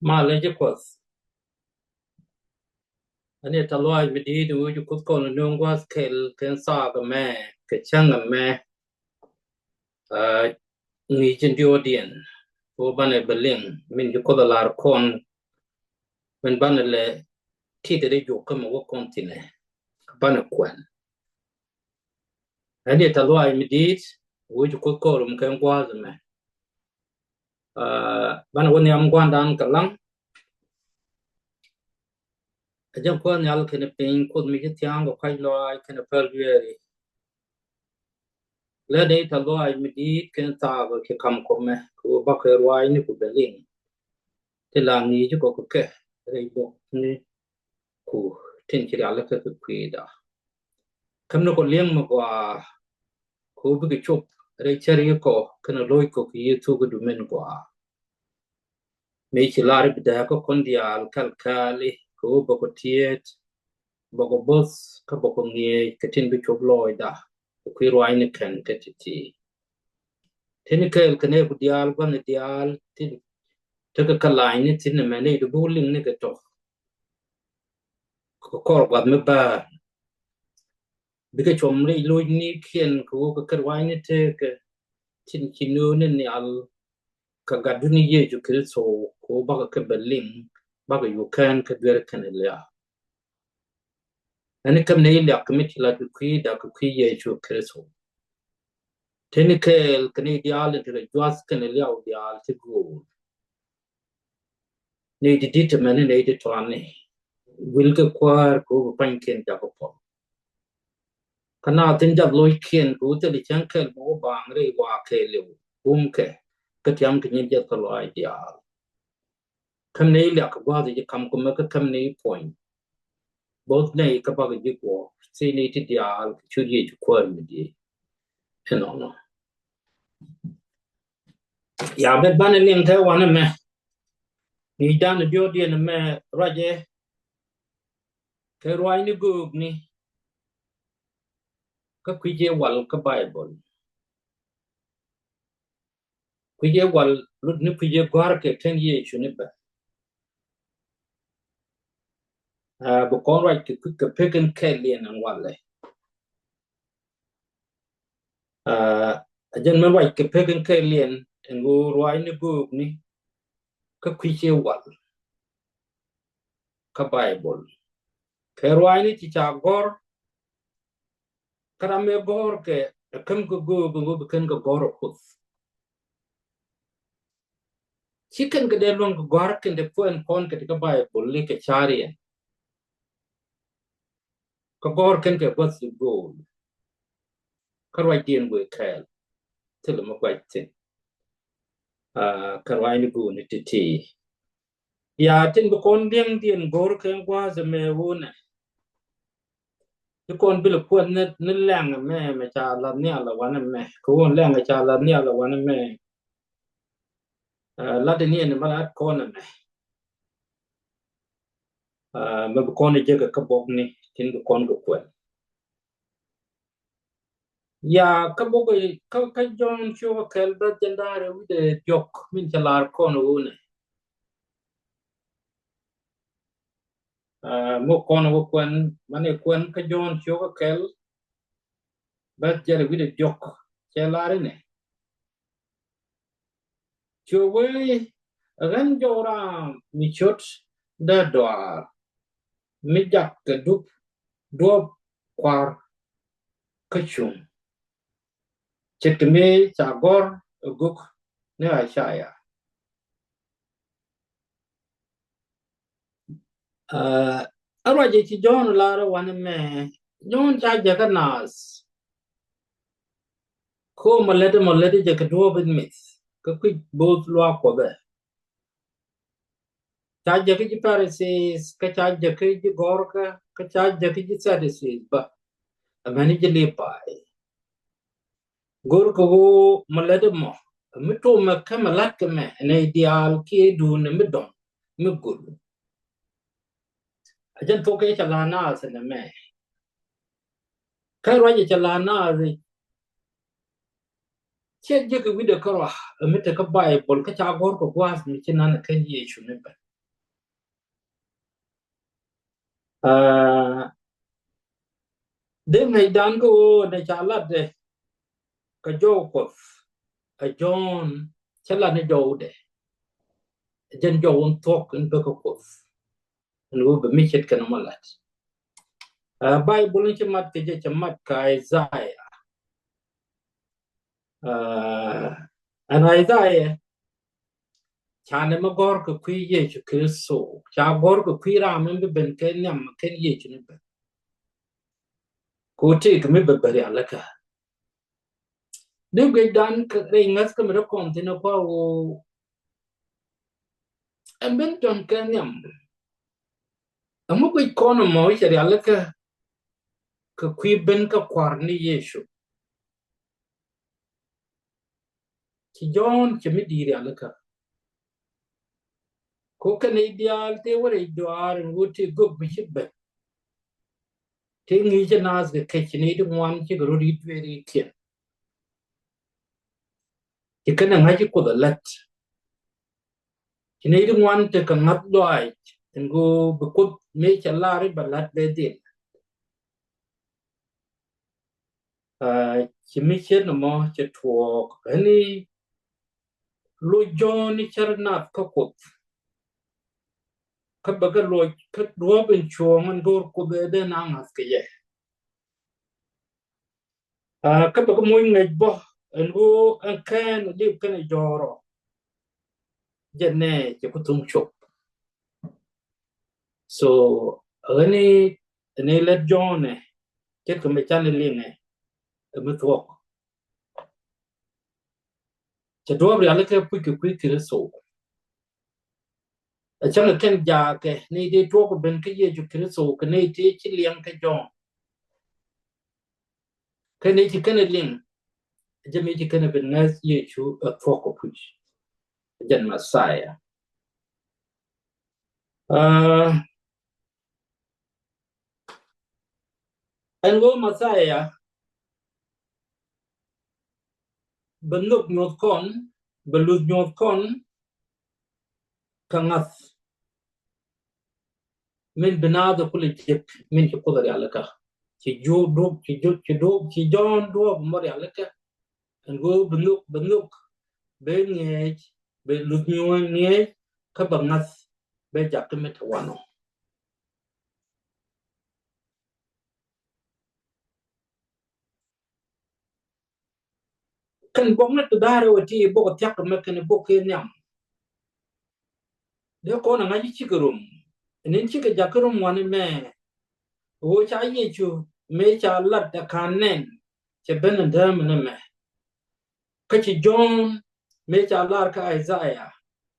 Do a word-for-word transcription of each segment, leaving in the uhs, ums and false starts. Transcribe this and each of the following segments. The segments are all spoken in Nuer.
Malɛ ji̱ Kuɔth. Ani tɛth lɔaac mi di̱i̱t wi̱i̱ ji̱ Kuoth kɔn ni nuŋ gua̱a̱th kɛl kɛn thaak ɛmɛ kɛ cäŋ ɛmɛ. Aa, ŋi̱i̱c in diɔ̱ɔ̱kdiɛn kɛ ɣöö banɛ bɛ liŋ min ji̱ Kuoth a lar kɔn, min banɛ lɛ ti̱t ɛ ri juɔk kä mi wä kɔn thi̱n ɛ, banɛ kuɛn. Ani tɛth lɔaac mi di̱i̱t wi̱i̱ ji̱ Kuoth kɔn rum kɛn gua̱a̱th ɛmɛ. Aa, banɛ wä nhiam gua̱ndan kɛ laŋ. Ɛ jɛn Kuäär nhial kɛnɛ piny, Kuoth mi ci thia̱a̱ŋ kɛ kuac lɔaac kɛnɛ päl dueeri. Lɛ dee tɛth lɔaac mi di̱i̱t kɛnɛ thaak kɛ ci ka̱m kɔmɛ kɛ ɣöö bakɛ ruaacni ku bɛ liŋ. Ti la ŋi̱i̱c kɔ kɛ kɛ rɛy bok ni ku tin ci rialikä kɛ kui̱da. Käm ni kɔ li̱eŋ mi gɔaa kɛ ɣöö bikɛ cop rɛy cär ikɔ kɛnɛ lo̱ckɔ kɛ Yecu kɛ dumen gɔaa. Mëë ci lar i̱ bi dääk kä kɔn diaal kɛl kɛɛli kɛ ɣöö bɛ kɔ tiɛɛt, bɛ kɔ bo̱th, kä bɛ kɔ ŋi̱eec kɛ tin bi cop lɔɔcda kɛ kui̱ ruaacni kɛn kä ti̱ti̱. Teni kɛɛl kɛ nɛɛku diaal, gua̱thni diaal tin tekɛ kä lanyni thi̱n ɛmɛ, nɛy ti bi wä liŋni kɛ tɔ̱ kɛ kɔr gua̱th mi bäär. Bikɛ cuɔm rɛy lo̱cnikiɛn kɛ ɣöö kɛ kɛ ruaacni tekɛ tin ci nööŋni nhial kɛ Gatdun Yecu Kritho kɛ ɣöö bakɛ kɛ bɛ liŋ, bakɛ yuk kɛn kä duer kɛnɛ lia̱a̱. Ani käm ni i̱ liak kɛ mi ti la ti kui̱da kɛ kui̱ Yecu Kritho. Teni kɛɛl kɛ nɛy diaal in tekɛ juath kɛnɛ liaw diaal ti gööl. Nɛy ti di̱t ɛmɛni, nɛy ti tɔani, wilkɛ Kuäär kɛ ɣöö bi pa̱nykiɛn jakä puɔ̱th. Kä naath tin jath lo̱ckiɛn kɛ ɣöö thil cäŋ kɛl mi wä baaŋ rɛy wa̱a̱ kɛɛliw, kumkɛ kä tiam kɛ nyin jiɛth kä lɔaac diaal. Käm ni i̱ liak kɛ gua̱a̱th i̱ ci ka̱m kumɛ kä käm ni i̱ puɔ̱ny. Bo̱th nɛy kä bakɛ ji̱ guɔ̱ɔ̱r, thil nɛy ti diaal kɛ ciöt Yecu Kuäär mi diee. Ɛnɔnɔ. Ya, bɛ banɛ liŋ kɛ wanɛ mɛ. Ŋi̱i̱cdan diɔ̱ɔ̱kdiɛn ɛmɛ ruacɛ kɛ ruaacni göökni kä kui̱c ëë wal kä Baibol. Kui̱c ëë wal, lut ni kui̱c ëë gɔ̱a̱rkɛ kɛn Yecu ni bɛ. Aa, bi kɔn ruac kɛ kui̱ kɛ pek in kɛɛliɛn ɛn walɛ. Aa, ɛ jɛn min ruac kɛ pek in kɛɛliɛn ɛn ɣöö ruaacni göökni kä kui̱c ëë wal kä Baibol. Kɛ ruaacni ti ca gɔ̱r, kä ram ëë gɔ̱r kɛ ɛ käm kɛ göök ɛn ɣöö bi kɛn kɛ gɔ̱r ɛ Kuoth. Ci kɛn kɛ dee luäŋ kɛ gɔ̱a̱r kɛn dee puɔ̱n kɔn kɛ ti kä Baibol li kɛ ca̱riɛn. Kä gɔ̱r kɛn kɛ gua̱th ti gööl. Kä ruacdiɛn wëë kɛɛl thilɛ mi guac thi̱n. Aa, kä ruaacni göökni ti̱ti̱. Ya, tin bi kɔn li̱eŋdiɛn go̱r kɛn gua̱a̱th ɛmɛ wunɛ. Ti kɔn bi lɛ kuɛth ni, ni lɛŋ ɛmɛ, mɛ ca lath nhial ɛ wanɛ mɛ. Kɛ wun lɛŋ ɛ ca lath nhial ɛ wanɛ mɛ. Aa, lat ni ɛn mɛ lat kɔn ɛmɛ. Aa, mɛ bi kɔn ɛ jek ɛ kä bokni tin bi kɔn kɛ kuɛth. Ya, kä bok ɛ, kä, kä Jɔ̱ɔ̱n ciökä kɛl bɛ̈th jiɛn da̱ŋ rɛw wi̱cdɛ diɔ̱k min cɛ lar kɔn ɛ wunɛ. Aa, muk kɔn ɛ wä kuɛn, mani kuɛn kä Jɔ̱ɔ̱n ciökä kɛl bɛ̈th jiɛn rɛw wi̱cdɛ diɔ̱k cɛ lar inɛ. Ciö wee, ɣän jɔw ram mi ciöt dee dɔaar, mi jak kɛ dup duɔ̱ɔ̱p kua̱r kä cuŋ. Ce̱tkɛ mi ca gɔ̱r ɛ gök ni Icaya. Aa, ɛ ruacɛ ci Jɔ̱ɔ̱n lar ɛ wanɛ mɛ, Jɔ̱ɔ̱n ca jäkä naath. Ko mɔ lät mɔ lät jɛ kɛ duɔ̱ɔ̱p in mith kä kui̱c bo̱o̱th luaak Kuɔth ɛ. Ca jäkä ji̱ Pharisees, kä ca jäkä ji̱ gɔ̱rkä, kä ca jäkä ji̱ Sadducees bä. Amäni ji̱ Libai. Go̱rkɛ ɣöö mɔ lät mɔ, mi tomɛ kä mɛ la̱tkɛ mɛ, nɛy diaal kiɛ duundɛ mi dɔ̱ŋ mi gul. A jɛn thok kɛ cɛ la naath nɛ mɛ. Kä ruacɛ cɛ la naath i̱, ciɛ jek wi̱cdɛ kärɔa mi te kä Baibol kä ca gɔ̱r kɛ gua̱a̱th mi ci nan kɛn Yecu ni bɛ. Aa, dee ŋäcdan kä ɣöö nɛ ca latdɛ kɛ jɔw Kuɔth, ɛ Jɔ̱ɔ̱n cä lat ni jɔwdɛ. Jɛn jɔw in thuɔ̱k in bä kä Kuoth, in ɣöö bɛ mi ce̱tkɛ nɔmɔ lat. Aa, Baibol in ci mat kɛ jɛ, cɛ mat kɛ Isaiah. Aa, ɛn Isaiah canɛ mɛ gɔ̱r kɛ kui̱ Yecu Kritho, ca gɔ̱r kɛ kui̱ ram in bi ben kɛ nhiam kɛn Yecu ni ben. Kɛ ɣöö tëëkɛ mi bɛ bä rialikä. Dee guic dan kɛ rɛy ŋäth kä mi rɛ kɔn thi̱n ɛ kua ɣöö ɛn ben tɔ̱n kɛ nhiam. Ɛŋu guic kɔn ɛmɔ cɛ rialikä kɛ kui̱ ben kä Kua̱r ni Yecu? Ci Jɔ̱ɔ̱n cɛ mi di̱i̱t rialikä. Ko kɛn i̱ diaal tëë wä rɛy jɔaar in wä tëë gök bi ci ben. Tëë ŋi̱i̱cä naath kɛ kɛc ci nɛy ti ŋuan cikɛ röt i̱ dueerikiɛn. Ci kɛn ɛ ŋa̱c i̱ Kuoth ɛ lät. Ci nɛy ti ŋuan tekɛ ŋa̱th lɔaac in ɣöö bi Kuoth mëë cɛ lar i̱ bɛ la̱t bɛ dhil. Aa, ci mi ciet nɔmɔ cɛ tuɔɔk ɛn i̱ loc Jɔ̱ɔ̱n i̱ cär nath kä Kuoth. Kä bɛ kɛ loc kä duɔ̱ɔ̱p in cuɔ̱ɔ̱ŋ in go̱o̱r Kuoth ɛ dee na ŋa̱th kɛ yɛ. Aa, kä bɛ kɛ moc ŋäc bä ɛn ɣöö ɛn kɛn lip kɛn jɔ̱ɔ̱rɔ. Jɛ nɛ cɛ ku thuŋ cop. So ɣän i̱ ni lät Jɔ̱ɔ̱n ɛ ce̱tkɛ mi can i̱ liŋɛ ɛ mi thuɔ̱k. Cɛ duɔ̱ɔ̱p rialikä puc kɛ kui̱ Kritho. Ɛ cäŋ kɛn jaakɛ ni dee tuɔɔk ben kä Yecu Kritho kɛ ni tëë ci liɛŋ kɛ Jɔ̱ɔ̱n. Kɛ ni ci kɛn liŋ jɛ mi ci kɛn ben ŋäth Yecu ɛ thuɔ̱k kɛ puc. Jɛn Messiah. Aa, ɛn ɣöö Messiah bɛ nhök nyuɔ̱th kɔn, bɛ luth nyuɔ̱th kɔn kɛ ŋa̱th. Min bi naath ɛ kulɛ jek min ci Kuoth rialikä. Ci juɔk duɔ̱ɔ̱p, ci juɔk, ci duɔ̱ɔ̱p, ci Jɔ̱ɔ̱n duɔ̱ɔ̱p mɔ rialikä. Ɛn ɣöö bi nhök, bi nhök, bɛ ŋi̱eec, bɛ luth nyuɔ̱ɔ̱n ŋi̱eec, kä bɛ ŋa̱th, bɛ jak kä mi te wanɔ. Kɛn buɔk ni ti da̱rɛ wä ti buɔk thiak mɛ kɛn buɔk kɛ nhiam. Dee kɔn a ŋa̱c i̱ cikɛ rom. Ɛn in cikɛ jak kä rom wani mɛ. Ɣöö ca Yecu mëë ca lat a ka̱n nɛn cɛ ben in däämi ni mɛ. Kä ci Jɔ̱ɔ̱n mëë ca lar kä Isaiah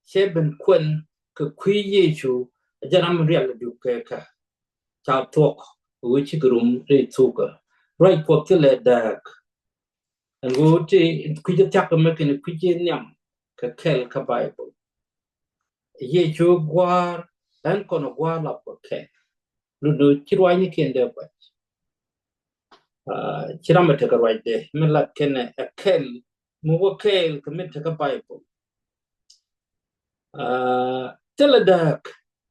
cɛ ben kuɛn kɛ kui̱ Yecu a jɛ ram rial a duk kɛ kä. Ca thuɔ̱k ɣöö cikɛ rom rɛy thukä. Ruac Kuɔth thilɛ dääk. Ɛn ɣöö ti kui̱c thiak mɛ kɛn kui̱c nhiam kɛ kɛl kä Baibol. Yecu gua̱a̱r ɛn kɔn gua̱a̱r lap kɛ kɛl. Lundä ci ruacnikiɛn dee guac. Aa, ci ram mi tekɛ ruacdɛ mi lat kɛnɛ ɛ kɛl mi wä kɛɛl kɛ mi tekɛ Baibol. Aa, thilɛ dääk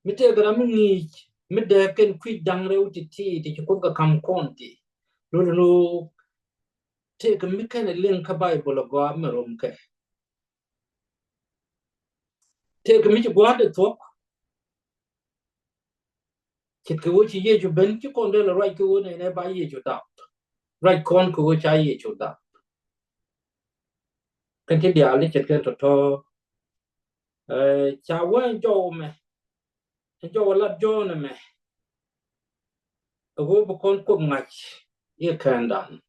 mi tëëkɛ ram mi ŋi̱i̱c mi dääk kɛn kui̱c da̱ŋ rɛw ti̱ti̱ ti ci Kuoth kɛ ka̱m kɔn ti. Lundä tëëkɛ mi kɛn liŋ kä Baibol ɛ gɔaa mi rom kɛ. Tëëkɛ mi ci gua̱a̱r dee thuɔ̱k. Ce̱tkɛ ɣöö ci Yecu ben ci kɔn dee lɛ ruac kɛ ɣöö nɛnɛ ba Yecu dap. Ruac kɔn kɛ ɣöö ca Yecu dap. Kɛn ti diaal ni ce̱tkɛ tɔ̱tɔ̱. Ɛ, ca wee jɔw mɛ. Jɔw lat Jɔ̱ɔ̱n mɛ. Ɛ ɣöö bi kɔn Kuoth ŋa̱c i̱ kɛndan.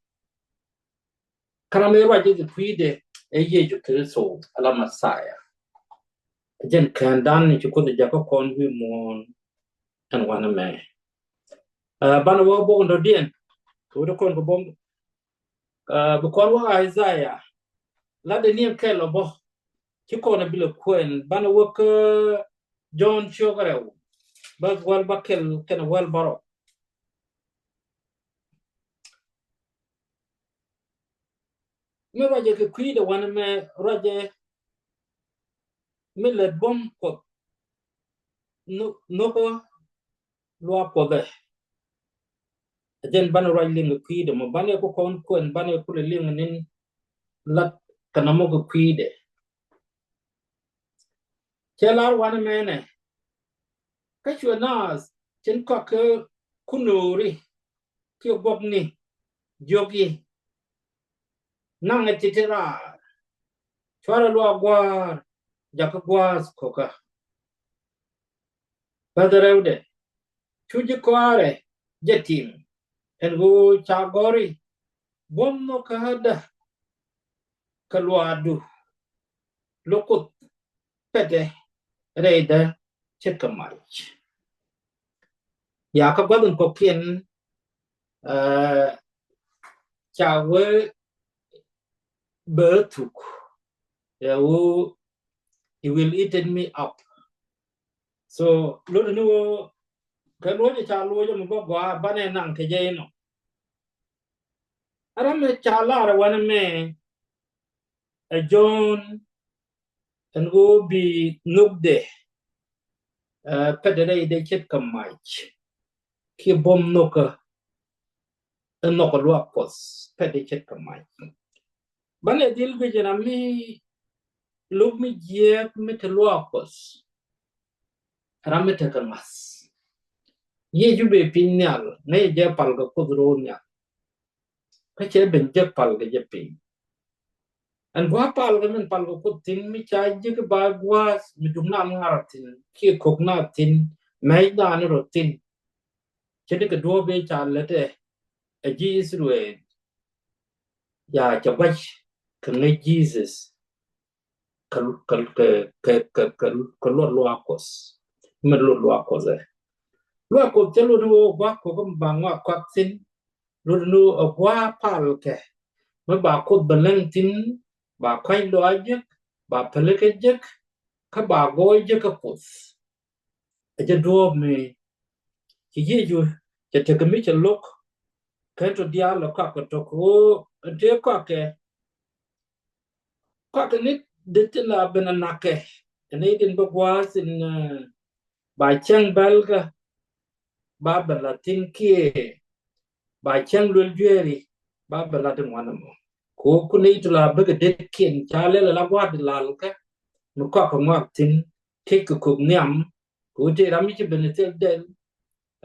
Kä ram mi ruac i̱ kui̱dɛ ɛ Yecu Kritho ala Messiah. Jɛn kɛndan ni ci Kuoth jakä kɔn wi̱i̱ muɔ̱ɔ̱n ɛn wanɛ mɛ. Aa, banɛ wä bok in dɔ̱diɛn kɛ wä di kɔn kɛ bok. Aa, bi kɔn wä Isaiah lat dee ni kɛl ɔ bä. Ci kɔn ɛ bi lɛ kuɛn banɛ wä kä Jɔ̱ɔ̱n ciök rɛw bäth wäl bäkɛl kɛnɛ wäl bärɔw. Mi ruacɛ kɛ kui̱dɛ wanɛ mɛ ruacɛ mi lät buɔ̱m Kuɔth. Nhök, nhökä luaak Kuɔth ɛ. Ɛ jɛn banɛ ruac liŋ kɛ kui̱dɛ mɔ, banɛ ku kɔn kuɛn, banɛ ku lɛ liŋ ni̱n lat kɛ nɔmɔ kɛ kui̱dɛ. Cɛ lar wanɛ mɛnɛ, kä cuɛ naath tin kɔak kä kunööri kiɛ guɔkni jiök i̱, naŋɛ ti̱ti̱ raar, cuarɛ luaak Gua̱a̱r jakä gua̱a̱th kokä. Bäth rɛwdɛ, cu ji̱ kɔaarɛ jɛ tim, ɛn ɣöö ca gɔ̱r i̱, buɔ̱m nhɔkä dä kɛ luaakdu, lö Kuoth pɛtdɛ rɛydä ce̱tkɛ mac. Ya kä gua̱th in kɔ̱kiɛn, eh, ca wee bɛ thuk, ɛ ɣöö, "He will eaten me up." So lot ni ɣöö kɛ luɔcɛ ca luɔcɛ mi bä gɔaa banɛ naŋ kɛ jɛ inɔ. Ɛ ram mi ca lar wanɛ mɛ, ɛ Jɔ̱ɔ̱n, ɛn ɣöö bi nhökdɛ, eh, pɛtdɛ rɛydɛ ce̱tkɛ mac, kiɛ buɔ̱m nhɔkä, ɛ nhɔkɛ luaak Kuɔth pɛtdɛ ce̱tkɛ mac. Banɛ dhil guic ram mi, luk mi jiääk mi te luaak Kuɔth, ram mi tekɛ ŋa̱th. Yecu bɛ piny nhial, ŋäcɛ jɛ pal kɛ Kuoth ro̱o̱ nhial, kä cɛ ben jek pal kɛ jɛ piny. Ɛn gua̱a̱th pal kɛ min pal kɛ Kuoth thi̱n, mi ca jek ba gua̱a̱th mi duŋ naath ŋa̱r thi̱n, kiɛ kök naath thi̱n, mɛc naath ni rɔ thi̱n. Cɛ ni kɛ duɔ̱ɔ̱p ëë ca lät ɛ, ɛ ji̱ Israel, ya cɛ gua̱c kɛ ŋäc Jesus kɛ, kɛ, kɛ luɔt luaak Kuɔth. Min luɔt luaak Kuɔth ɛ. Luaak Kuɔth cɛ luɔt ni ɣöö gua̱a̱th Kuɔth mi ba ŋɔak kɔak thi̱n, luɔt ni ɣöö ɛ gua̱a̱th pal kɛ, mi ba Kuoth bɛ läŋ thi̱n, ba kua̱c lɔaac jek, ba pälikä jek, kä ba gɔɔy jek kä Kuoth. Ɛ jɛ duɔ̱ɔ̱p mi ci Yecu cɛ tekɛ mi cɛ lo̱k, kɛn tɔ diaal ɛ kɔakɛ tɔk ɣöö ɛn tëë kɔakɛ, kɔakɛ ni dee ti la ben a na̱kɛ. Ɛn nɛy tin bä gua̱a̱th in, eh, ba cäŋ bälkä, ba ben la thi̱n kiɛ ba cäŋ luel jueeri, ba ben la ti ŋuan ɛmɔ. Kɛ ɣöö ku nɛy ti la bäkɛ detkiɛn ca lɛl ala gua̱a̱th ti lalkä, mi kɔakɛ ŋɔak thi̱n, kec kɛ kök nhiam, kɛ ɣöö tëë ram mi ci ben ɛ thil dɛl,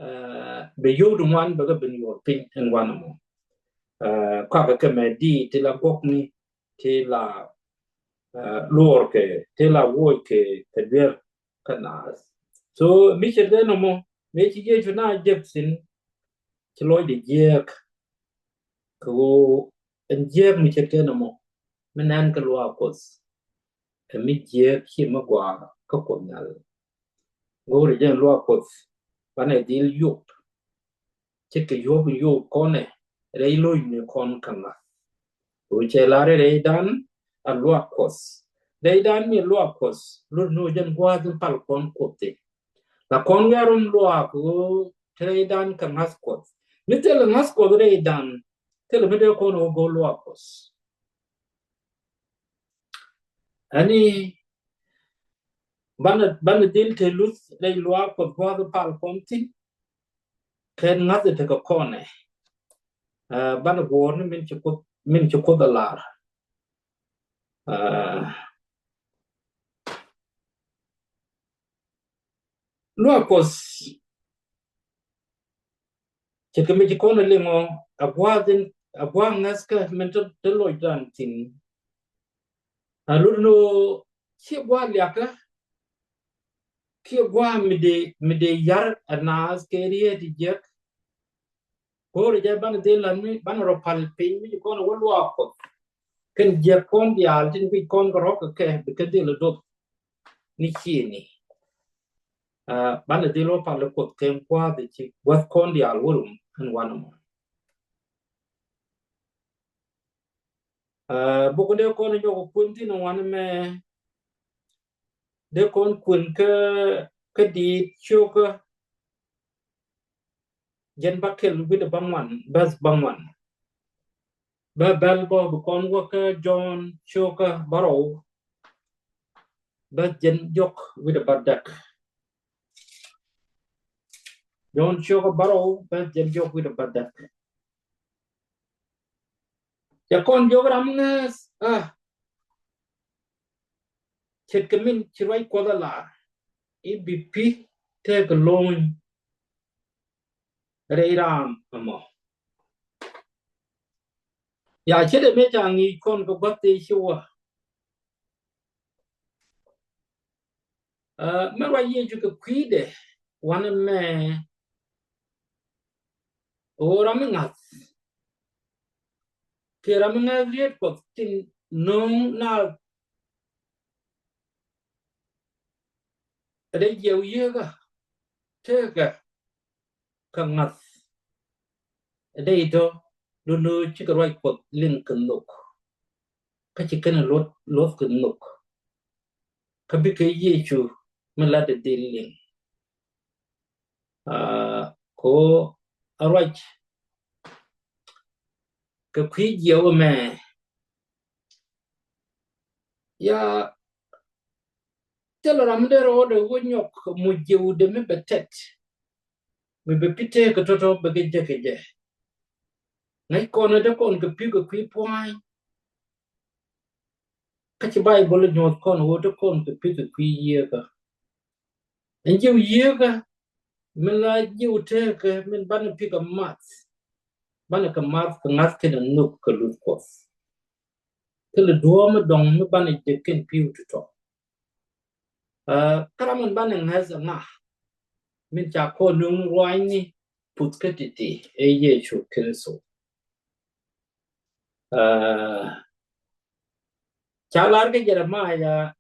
eh, bɛ yio̱w ti ŋuan bɛ kɛ ben yuɔr piny ɛn wanɛ mɔ. Eh, kɔakɛ kɛ mɛ di ti la guɔkni, ti la, eh, luɔr kɛ, ti la wuɔc kɛ, kɛ duer kä naath. So mi ce̱tkɛ nɔmɔ, mëë ci Yecu naath jek thi̱n, ci lɔcdɛ jiääk. Kɛ ɣöö ɛn jiääk mi ce̱tkɛ nɔmɔ, mi nɛn kɛ luaak Kuɔth, ɛ mi jiääk ci mi gɔaa kä Kuoth Nhial. Go̱o̱rɛ jɛn luaak Kuɔth, banɛ dhil yop, ce̱tkɛ yop in yop kɔnɛ rɛy lo̱cni kɔn kä ŋa̱th. Ɣöö cɛ lar rɛydan a luaak Kuɔth. Rɛydan mi luaak Kuɔth, lot ni ɣöö jɛn gua̱a̱th in pal kɔn Kuoth thi̱n. La kɔn ŋɛr rum luaak ɣöö te rɛydan kɛ ŋa̱th Kuɔth. Mi thilɛ ŋa̱th Kuɔth rɛydan, thilɛ mi dee kɔn ɣöö go̱o̱r luaak Kuɔth. Ɛni banɛ, banɛ dhil te luth rɛy luaak Kuɔth gua̱a̱th pal kɔn thi̱n. Kɛn ŋa̱th tekɛ kɔnɛ. Eh, banɛ guɔ̱ɔ̱r ni min ci Kuoth, min ci Kuoth a lar. Eh, luaak Kuɔth ce̱tkɛ mi ci kɔn a liŋɔ, a gua̱a̱th in, a gua̱a̱th ŋäthkä min te, te lɔcdan thi̱n. A lot ni ɣöö ciɛ gua̱a̱th liakä, kiɛ gua̱a̱th mi dee, mi dee yar a naath kɛ riet ti jiäk. Go̱o̱rɛ jɛ banɛ dhil la̱t mi, banɛ rɔ pal piny mi ci kɔn a wä luaak Kuɔth. Kɛn jiäk kɔn diaal tin guic kɔn kɛ rɔ̱ kɛ kɛ, bi kɛ dhil a doth ni ciëni. Ah, banɛ dhil wä pal Kuoth kɛ gua̱a̱th ci gua̱th kɔn diaal wä rum ɛn wanɛ mɔ. Ah, buk dee kɔn nyɔk kuɛn thi̱n wanɛ mɛ, dee kɔn kuɛn kä, kä Diit cio̱kä, jɛn bäkɛl wi̱cdɛ bäŋuan, bäth bäŋuan. Bä bäl bä bi kɔn wä kä Jɔ̱ɔ̱n cio̱kä bärɔw, bäth jɛn jɔk wi̱cdɛ bädäk. Jɔ̱ɔ̱n ciök a bärɔw bäth jɛn diɔ̱k wi̱cdɛ bädäk. Cɛ kɔn jiök ram ŋäth, ah, ce̱tkɛ min ci ruac Kuɔth a lar i̱ bi pi̱ tekɛ lo̱ny rɛy ram ɛmɔ. Ya ce̱t ɛmɛ ca ŋi̱i̱c kɔn kɛ gua̱th tëë ci wä. Ah, mi ruac Yecu kɛ kui̱dɛ wanɛ mɛ ɣöö ram mi ŋa̱th kiɛ ram mi ŋäth riet Kuɔth tin no̱o̱ŋ naath ɛ dee jiɛw yieekä tekɛ kɛ ŋa̱th ɛ dee itɔ. Duundɛ ɣöö cikɛ ruac Kuɔth liŋ kɛ nhök, kä ci kɛn ɛ luɔth, luɔth kɛ nhök, kä bikɛ Yecu mi lat ɛ dhil liŋ. Ah, ko a ruac kɛ kui̱ jiɛw ɛmɛ. Ya thilɛ ram mi dee rɔɔdɛ wä nyɔk muc jiɛwdɛ mi bɛ tɛt, mi bɛ pi̱ tekɛ tɔ̱tɔ̱ bɛ kɛ jek kɛ jɛ. Ŋäc kɔn ɛ dee kɔn kɛ pi̱ kɛ kui̱ pua̱a̱ny. Kä ci Bayböl ɛ nyuɔ̱th kɔn ɣöö dee kɔn kɛ pi̱ kɛ kui̱ yieekä. Ɛn jiɛw yieekä min la jiɛw tekɛ min banɛ pi̱ kɛ math, banɛ kɛ math kɛ ŋa̱th kɛnɛ nhök kɛ luth Kuɔth. Thilɛ duɔ̱ɔ̱p mi dɔ̱ŋ mi banɛ jek kɛn pi̱w ti tɔ̱. Ah, kä ram min banɛ ŋäth ɛ ŋa? Min ca kɔn nuŋ ruaacni puth kä ti̱ti̱ ɛ Yecu Kritho. Ah, ca lar kä Jeremaya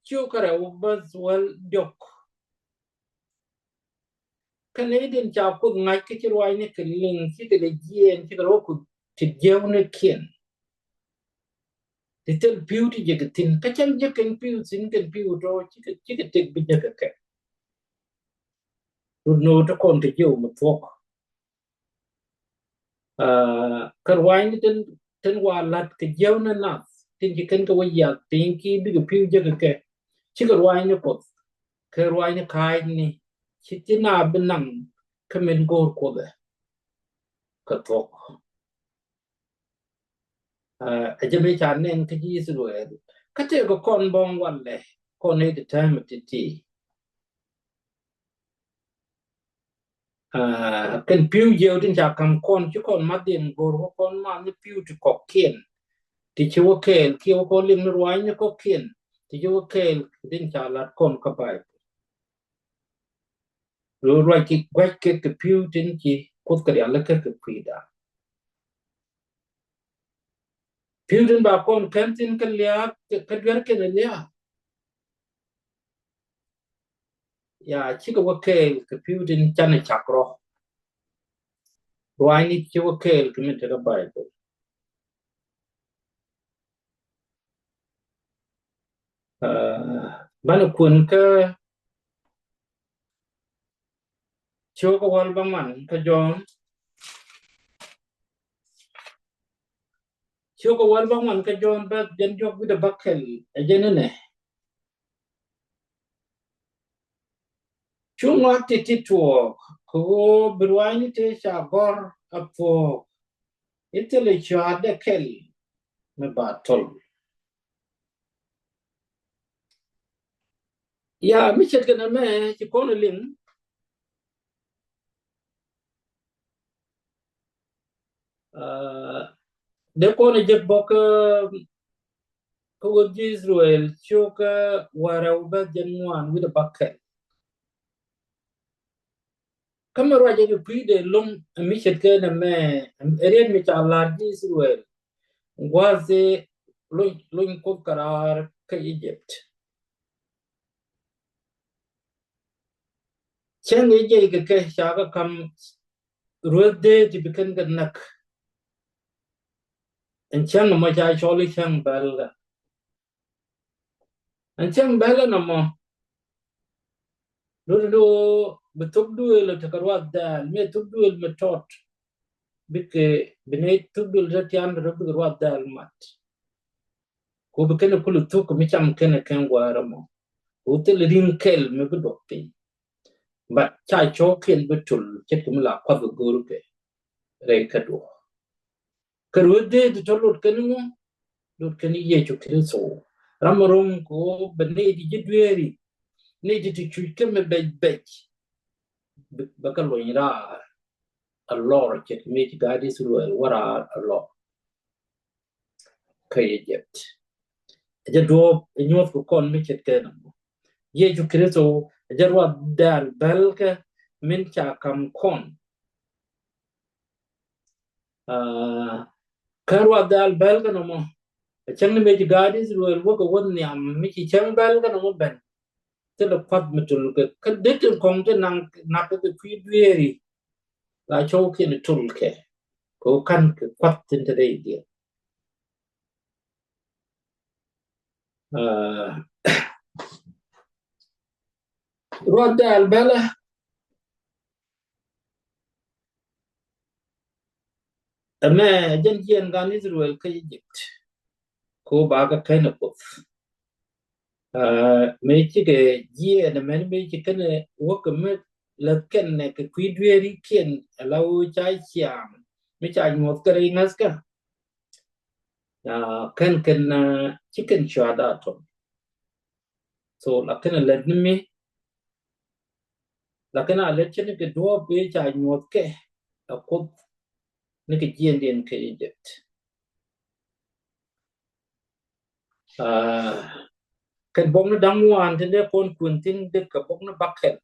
ciök kä rɛw bäth wäl diɔ̱k. Kä nɛy tin ca Kuoth ŋa̱c kä ci ruaacni kɛ liŋ, cikɛ lɛ jiɛɛn, cikɛ rɔ Kuoth ti jiɛwnikiɛn. Ti thil pi̱w ti jek kɛ thi̱n, kä cäŋ jek kɛn pi̱w thi̱n kɛn pi̱w tɔ̱, cikɛ, cikɛ tëk bi jek kɛ kɛ. Rut no̱o̱ŋ ti kɔn kɛ jiɛw mi thuɔ̱k. Ah, kä ruaacni tin, tin wa la̱t kɛ jiɛwni nath tin ci kɛn kɛ wä yiath piny ki bikɛ pi̱w jek kɛ kɛ. Cikɛ ruaacni Kuɔth kɛ ruaacni ka̱a̱cni ci, ci na bi naŋ kä min go̱o̱r Kuoth ɛ kɛ thuɔ̱k. Ah, ɛ jɛ mi ca nɛn kä ji̱ Ithɛrɛl. Kä tëëkɛ kɔn bɔŋ walɛ, kɔn nɛy ti täämɛ ti̱ti̱. Ah, kɛn pi̱w jiɛw tin ca ka̱m kɔn, ci kɔn math in go̱r wä kɔn math ni pi̱w ti kɔ̱kiɛn ti ci wä kɛɛl, kiɛ wä kɔn liŋ ni ruaacni kɔ̱kiɛn ti ci wä kɛɛl tin ca lat kɔn kä Bayböl. Ru ruac ki gua̱c kɛ kɛ pi̱w tin ci Kuoth kɛ rial kɛ kɛ kui̱da. Pi̱w tin ba kɔn kɛn thi̱n kä lia̱a̱, kä duer kɛn lia̱a̱. Ya, cikɛ wä kɛɛl kɛ pi̱w tin canɛ cak rɔ. Ruaacni ci wä kɛɛl kɛ min te kä Bayböl. Ah, banɛ kuɛn kä ciök kä wäl bäŋuan kä Jɔ̱ɔ̱n. Ciök kä wäl bäŋuan kä Jɔ̱ɔ̱n bäth jɛn diɔ̱k wi̱cdɛ bäkɛl ɛ jɛn inɛ. Cu ŋɔak ti̱ti̱ tuɔɔk kɛ ɣöö bi ruaacni tëë ca gɔ̱r a thuɔ̱k i̱ thilɛ cɔaatdɛ kɛl mi ba thol. Ya, mi ce̱tkɛ nɛmɛ ci kɔn liŋ. Ah, dee kɔn jek bä kä, kä wäth ji̱ Ithɛrɛl ciök kä wäl rɛw bäth jɛn ŋuan wi̱cdɛ bäkɛl. Kä mi ruacɛ kɛ kui̱dɛ lo̱ŋ mi ce̱tkɛ nɛmɛ, ɛ riet mi ca la̱r ji̱ Ithɛrɛl gua̱a̱th i̱ lony, lony Kuoth kɛ raar kä Egypt. Cäŋ i̱ jiɛc kɛ kɛ ca kɛ ka̱m rueth dee ti bi kɛn kɛ näk. Ɛn cäŋ ɛmɔ ca cɔl i̱ cäŋ bɛ̈lkä. Ɛn cäŋ bɛ̈lkä nɔmɔ, lot ni ɣöö bi thok duëël tekɛ ruath dhɛl, mi thok duëël mi tɔt, bikɛ, bi nɛy thok duëël te tian rɔ bikɛ ruath dhɛl mat. Ku bi kɛn kulɛ thuk mi cam kɛn kɛn wäär ɛmɔ. Ku thil ri̱ŋ kɛl mi bi duɔth piny. But ca cɔɔkiɛn bi tul ce̱tkɛ mi la kuath kɛ go̱o̱r kɛ rɛy kä duɔ. Kɛ ruet dee ti tɔ lot kɛn ŋu, lot kɛn Yecu Kritho. Ram mi rom kɛ ɣöö bɛ nɛy ti ji̱ dueeri, nɛy ti ti cuc kä mi bɛc bɛc, bɛ, bɛ kɛ lony raar a lɔr ce̱tkɛ mëë ci gaat Ithɛrɛl wä raar a lɔr kä Egypt. Ɛ jɛ duɔ̱ɔ̱p ɛ nyuɔ̱th kɛ kɔn mi ce̱tkɛ nɔmɔ. Yecu Kritho ɛ jɛ ruath dɛl bɛlkɛ min ca kam kɔn. Aa, kä ruath dɛl bɛlkɛ nɔmɔ. Ɛ cäŋ ni mëë ci gaat Ithɛrɛl wä kɛ wä nhiam mi ci cäŋ bɛlkɛ nɔmɔ ben. Thilɛ kuath mi tul kɛ, kä dee tin kɔŋ ti naŋ, nak kɛ kui̱ dueeri. La cɔwkiɛn tul kɛ kɛ ɣöö ka̱n kɛ kuath tin te rɛydiɛn. Aa, ruath dɛl bɛlɛ. Ɛmɛ jɛn jiɛn gan Ithɛrɛl kä Egypt. Kɛ ɣöö ba kɛ kɛn ɛ Kuoth. Aa, mëë cikɛ jiɛɛn ɛmɛn mëë ci kɛn ɛ wäk kɛ mi läth kɛn ɛ kɛ kui̱ dueerikiɛn ɛ la ɣöö ca ciaŋ mi ca nyuɔth kɛ rɛy ŋäthkä. Aa, kɛn kɛn, aa, ci kɛn cua da tɔn. So la kɛn ɛ lät ni mi, la kɛn a lät cɛ ni kɛ duɔ̱ɔ̱p ëë ca nyuɔth kɛ ɛ Kuoth ni kɛ jiɛndiɛn kɛ Egypt. Aa, kɛn bok ni da̱ŋ ŋuan tin dee kɔn kuɛn thi̱n dee kɛ bok ni bäkɛl.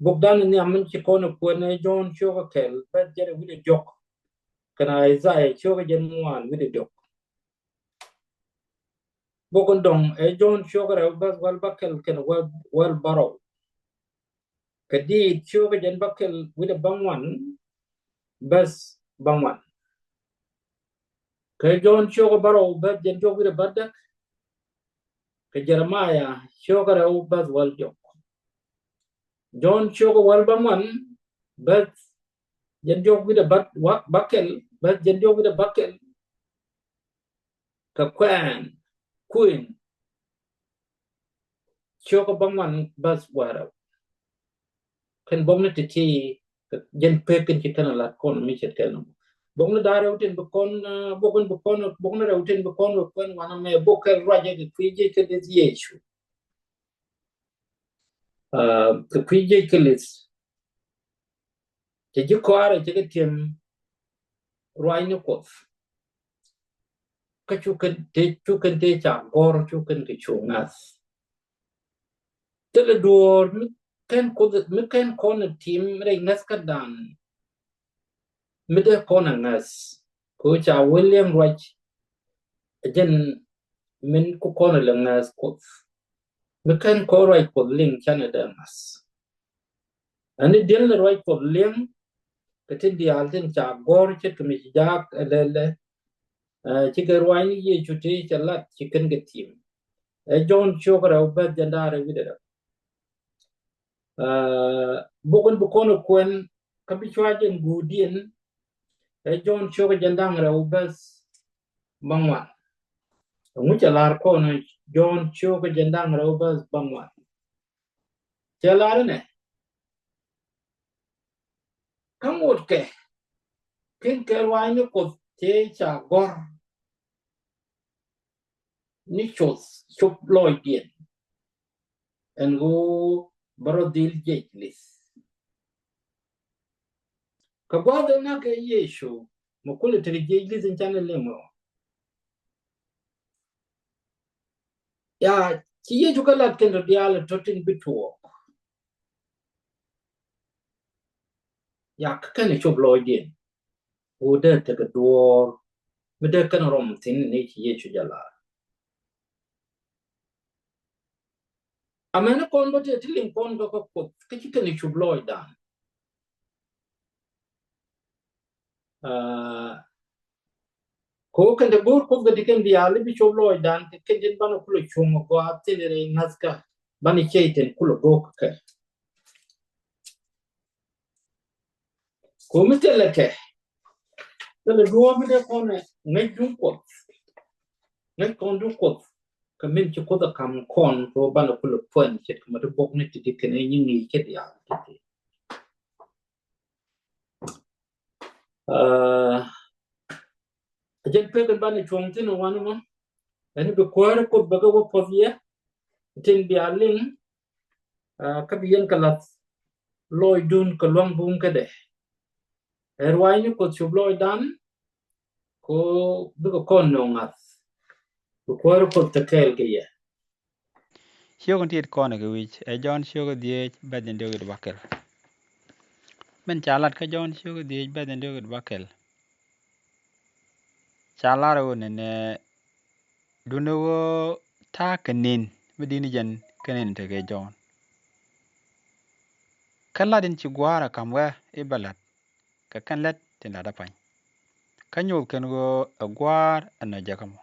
Bok dan ni nhiam min ci kɔn ɛ kuɛn ɛ Jɔ̱ɔ̱n ciökä kɛl bɛth jɛn ɛ wi̱cdɛ diɔ̱k. Kɛn Isaiah ciökä jɛn ŋuan wi̱cdɛ diɔ̱k. Bok in dɔ̱ŋ ɛ Jɔ̱ɔ̱n ciökä rɛw bɛth wäl bäkɛl kɛn wäl, wäl bärɔw. Kɛ Diit ciökä jɛn bäkɛl wi̱cdɛ bäŋuan bɛth bäŋuan. Kɛ Jɔ̱ɔ̱n ciökä bärɔw bɛth jɛn diɔ̱k wi̱cdɛ bädäk. Kɛ Jeremiah ciökä rɛw bɛth wäl diɔ̱k. Jɔ̱ɔ̱n ciökä wäl bäŋuan bɛth jɛn diɔ̱k wi̱cdɛ bäd-, wa-, bäkɛl, bäth jɛn diɔ̱k wi̱cdɛ bäkɛl. Kɛ Kuɛn, Kuɛn ciökä bäŋuan bäth wäl rɛw. Kɛn bok ni ti̱ti̱, jɛn pek kɛn ci kɛn a lat kɔn mi ce̱tkɛ nɔmɔ. Bok ni da̱ŋ rɛw tin bi kɔn, aa, bok in bi kɔn, bok ni rɛw tin bi kɔn wä kuɛn wanɛ mɛ bok kɛ ruacɛ kɛ kui̱ jiec kä Lith Yecu. Aa, kɛ kui̱ jiec kä Lith. Cɛ ji̱ kɔaarɛ cɛ kɛ tiɛm ruac ni Kuoth. Kä cu kɛn te, cu kɛn te ca gɔ̱r, cu kɛn kɛ cu ŋa̱th. Thilɛ duɔ̱ɔ̱r mi kɛn Kuoth, mi kɛn kɔn ɛ tim rɛy ŋäthkädan. Mi dee kɔn ɛ ŋäth kɛ ɣöö ca wä liɛŋ ruac ɛ jɛn min ku kɔn ɛ lɛ ŋäth Kuoth. Mi kɛn kɔn ruac Kuɔth liŋ canɛ dee ŋa̱th. Ɛn ni diɛl ni ruac Kuɔth liɛŋ kɛ tin diaal tin ca gɔ̱r ce̱tkɛ mi ci jaak ɛ lɛlɛ. Ɛ, cikɛ ruac ni Yecu ti cɛ lat ci kɛn kɛ tim. Ɛ Jɔ̱ɔ̱n ciökä rɛw bɛth jɛn da̱ŋ rɛw wi̱cdɛ rɛw. Ɛ, bok in bi kɔn ɛ kuɛn kä bi cua jɛn guudiɛn. Ɛ Jɔ̱ɔ̱n ciökä jɛn da̱ŋ rɛw bɛth bäŋuan. Ɛŋu cɛ lar kɔn ɛ Jɔ̱ɔ̱n ciökä jɛn da̱ŋ rɛw bɛth bäŋuan? Cɛ lar inɛ. Kä ŋot kɛ kin kɛ ruac ni Kuoth tëë ca gɔ̱r ni coth cop lɔcdiɛn. Ɛn ɣöö bä rɔ dhil jiɛc Lith. Kɛ gua̱a̱th ɛ nak kɛ Yecu mi kulɛ tekɛ jiɛc Lith in canɛ liŋ ɔ. Ya, ci Yecu kɛ lat kɛn tɔ diaal tɔ tin bi tuɔɔk. Ya, kä kɛn cop lɔcdiɛn. Ɣöö dee tekɛ duɔ̱ɔ̱r mi dee kɛn rɔm thi̱n ni ci Yecu jɛ lar. Amäni kɔn bä tëë ti liŋ kɔn kä kä Kuoth kä ci kɛn cop lɔcdan. Aa, ko kɛn te go̱o̱r Kuoth kɛ ti kɛn diaal i̱ bi cop lɔcdan kɛ kɛn tin banɛ kulɛ cuŋ ɔ gɔaa thin rɛy ŋa̱thkä banɛ cɛy tin kulɛ go̱o̱k kɛ. Komi thilɛ kɛ, thilɛ duɔ̱ɔ̱p mi dee kɔn ɛ ŋäc duŋ Kuɔth. Ŋäc kɔn duŋ Kuɔth kɛ min ci Kuoth ɛ ka̱m kɔn kɛ ɣöö banɛ kulɛ puɔ̱ny ce̱tkɛ mɛ ti bok ni ti̱ti̱ kɛnɛ nyi ŋi̱i̱c kɛ diaal ti̱ti̱. Aa, ɛ jɛn pek in banɛ cuɔ̱ŋ thi̱n ɛ wanɛ mɔ ɛn bi kuäärä Kuoth bɛ kɛ wä puɔth yɛ tin bia liŋ. Aa, kä bi yɛn kɛ lath lɔcdun kɛ luaŋ bum kädɛ. Ɛ ruaacni Kuoth cop lɔcdan kɛ ɣöö bikɛ kɔn nööŋ ŋa̱th. Bi kuäärä Kuoth te kɛɛl kɛ yɛ. Ciök in tit kɔn kɛ wi̱c ɛ Jɔ̱ɔ̱n ciök dhieec bɛ̈th in diɔ̱k it bakɛl. Min ca lat kä Jɔ̱ɔ̱n ciök dhieec bɛ̈th in diɔ̱k it bakɛl. Ca lar ɣöö nɛnɛ duundɛ ɣöö ta̱a̱ kɛ ni̱n mi di̱t ni jɛn kɛ ni̱n tekɛ Jɔ̱ɔ̱n. Kä lat in ci Gua̱a̱r ɛ ka̱m wä i̱ bä la̱t kɛ kɛn lät tin la̱t ɛ pa̱ny. Kä nyoth kɛn ɣöö ɛ Gua̱a̱r ɛ nɔ jɛ kä mɔ.